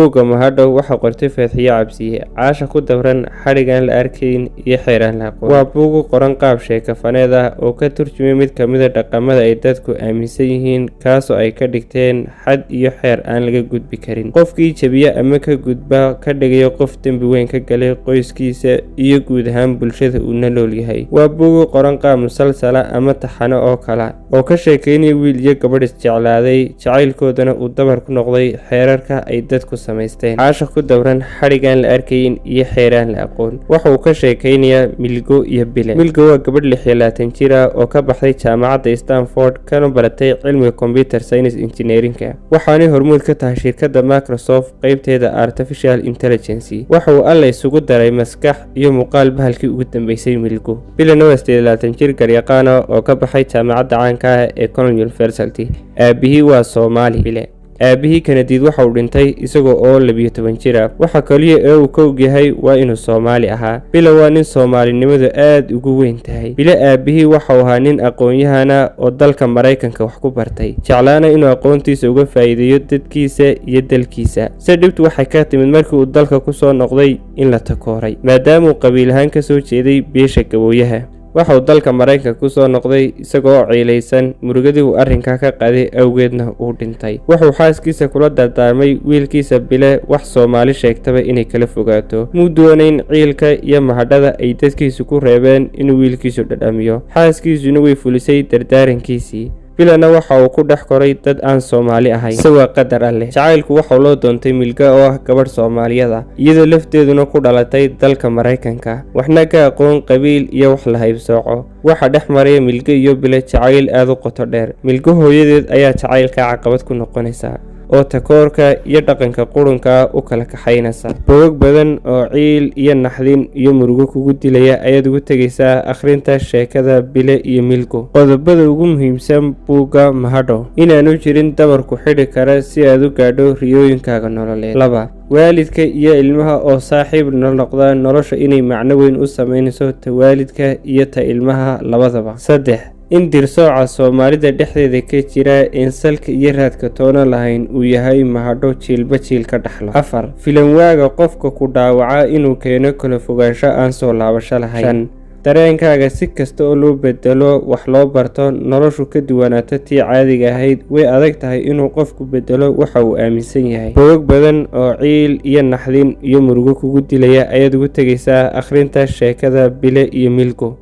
Buugga Mahadho waxaa qortay Fadxiyo Cabsiye. Caasha ku dabran xadhigaan la arkayn iyo xeeraan la aqoon. Waa buug u qoran qaab sheekafaneed ah oo ka turjumay mid ka mid a dhaqamada ay dadku aaminsan yihiin, kaasoo ay ka dhigteen xad iyo xeer aan laga gudbi karin. Qofkii jebiya ama ka gudba ka dhigayo qof dembi weyn ka galay qoyskiisa iyo guud ahaan bulshada uu na nool yahay. Waa buug u qoran qaab musalsala ama taxano oo kala oo ka sheekeynaya wiil iyo gabadh isjeclaaday, jacaylkoodana uu dabar ku noqday xeerarka ay dadku samaysteen. Caasha ku dabran xadhigaan la arkayn iyo xeeraan la aqoon. Waxa uu ka sheekeynayaa Milgo iyo Bile. Milgo waa gabadh 26 jir ah oo ka baxday jaamacadda Stanford, kana baratay cilmiga computer science engineering-ka, waxaanay hormuud ka tahay shirkadda Microsoft qeybteeda artificial intelligence. Waxa uu Alla isugu daray maskax iyo muuqaal bahalkii ugu dambeysay Milgo. Bilena waa 28 jir garyaqaana oo ka baxay jaamacadda caanka ah ee Cornell University. Aabihii waa Soomaali. Bile aabihii Kanadiid waxa uu dhintay isagoo oo 12 jir ah. Waxa kaliya ee uu ka ogyahay waa inuu Soomaali ahaa. Bile waa nin Soomaalinimadu aad ugu weyn tahay. Bile aabihii waxau ahaa nin aqoon-yahana oo dalka Maraykanka wax ku bartay, jeclaana inuu aqoontiisa uga faa'iideeyo dadkiisa iyo dalkiisa. Se dhibtu waxay ka timid markii uu dalka ku soo noqday in la takooray, maadaama uu qabiil ahaan ka soo jeeday beesha Gabooyaha. Waxa uu dalka Maraykanka ku soo noqday isagoo ciilaysan, murugadii uu arrinkaa ka qaaday awgeedna uu dhintay. Wuxuu xaaskiisa kula dardaarmay wiilkiisa Bile wax Soomaali sheegtaba inay kala fogaato. Muu doonayn ciilka iyo mahadhada ay dadkiisu ku reebeen inuu wiilkiisu dhadhamiyo. Xaaskiisuna way fulisay dardaarankiisii. Bilana waxa uu ku dhex koray dad aan Soomaali ahayn. Se waa qadar Alleh, jacaylku waxau loo doontay Milga oo ah gabadh Soomaaliyada, iyadoo lafteeduna ku dhalatay dalka Maraykanka, waxna ka aqoon qabiil iyo wax la haybsooco. Waxa dhex maraya Milge iyo Bile jacayl aad u qoto dheer. Milgo hooyadeed ayaa jacaylka caqabad ku noqonaysa oo takoorka iyo dhaqanka qurunka u kala kaxaynaysa. Bogog badan oo ciil iyo naxdin iyo murugo kugu dilaya ayaad ugu tegaysaa akhrinta sheekada Bile iyo Milgo. Qodobada ugu muhiimsan buugga Mahadho: inaanu jirin dabarku xidhi kara si aad u gaadho riyooyinkaaga nololeed. 2, waalidka iyo ilmaha oo saaxiib la noqda nolosha inay macno weyn u sameynayso ta waalidka iyo ta ilmaha labadaba. 3, in dirsooca Soomaalida dhexdeeda ka jira in salka iyo raadka toona lahayn uu yahay mahadho jiilba jiil ka dhaxlo. 4, filanwaaga qofka ku dhaawaca inuu keeno kala fogaansho aan soo laabasho lahayn. 5, dareenkaaga si kasta oo loo bedelo, wax loo barto, noloshu ka duwanaato tii caadiga ahayd, way adag tahay inuu qofku bedelo waxa uu aaminsan yahay. Bogog badan oo ciil iyo naxdin iyo murugo kugu dilaya ayaad ugu tegaysaa akhrinta sheekada Bile iyo Milgo.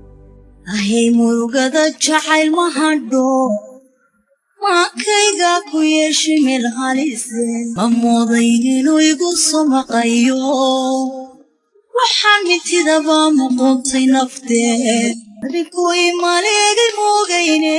Ahay, murugada jacayl ma hadho, maankayga ku yeeshay meel halise. Ma moodayn inuu igu soo maqayo, waxaan mintidaba muquntay naftee, adigu imaleegay moogayne.